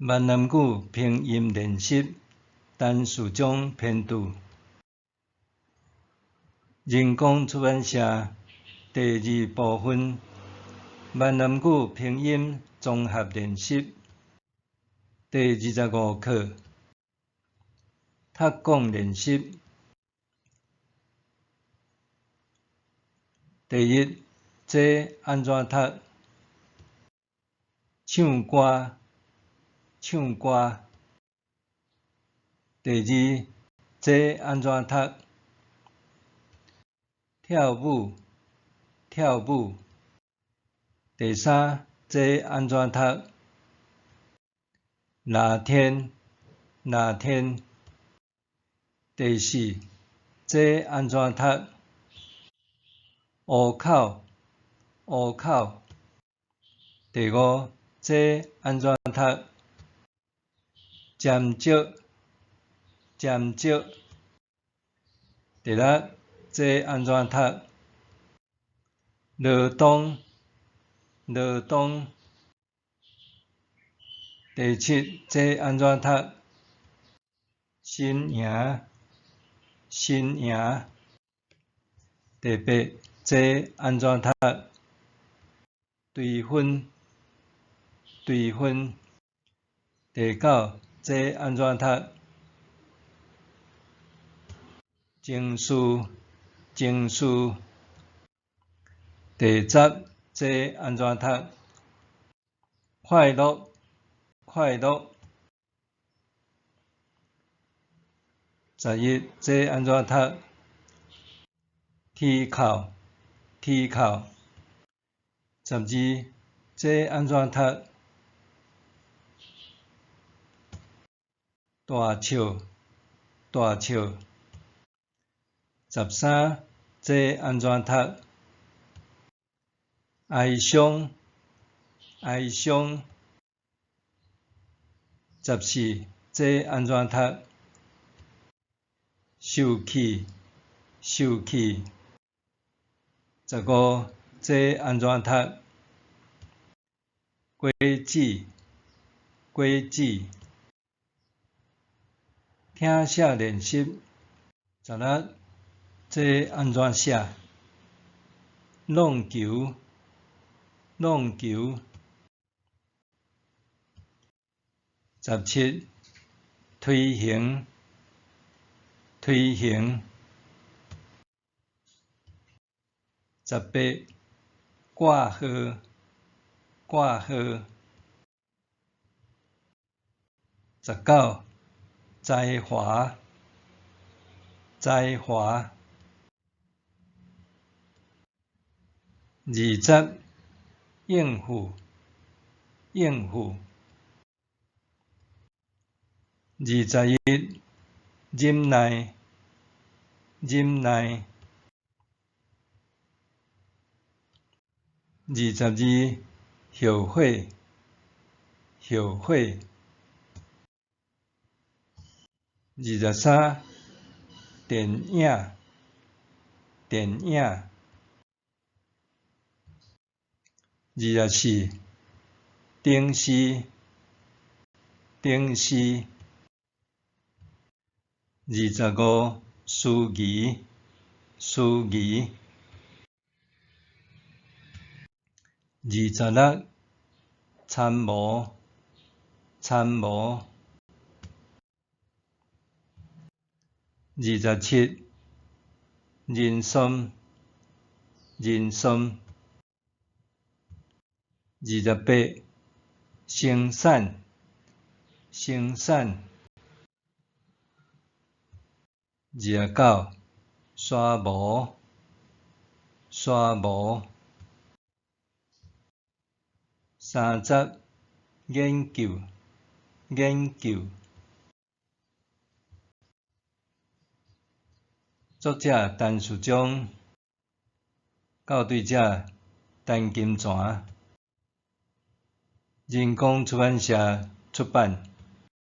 閩南語拼音練習，陳樹忠編著，人工出版社，第二部分，閩南語拼音綜合練習，第25課，讀講練習。第一，這按怎讀？唱歌。唱歌。第二，這按怎讀？跳舞，跳舞。第三，這按怎讀？熱天，熱天。第四，這按怎讀？戶口，戶口。第五，這按怎讀？占石，占石。第六，這按怎讀？羅東，羅東。第七，這按怎讀？新營，新營。第八，這按怎讀？追分，追分。第九，這按怎讀？情緒，情緒。第十，這按怎讀？快樂，快樂。11，這按怎讀？天哭，天哭。12，這按怎讀？大笑，大笑。13，這按怎讀？哀傷，哀傷。14，這按怎讀？受氣，受氣。15，這按怎讀？果子，果子。聽寫練習。16，這按怎寫？弄球，弄球。17，推行，推行。18，掛號，掛號。19，才華，才華。20，應付，應付。21，忍耐，忍耐。22，後悔，後悔。23，電影，電影。24，電視，電視。25，司儀，司儀。26，參謀，參謀。27，人參，人參。28，生產，生產。29，沙無，沙無。30，研究，研究。作者陳樹忠，校對者陳金泉，人工出版社出版。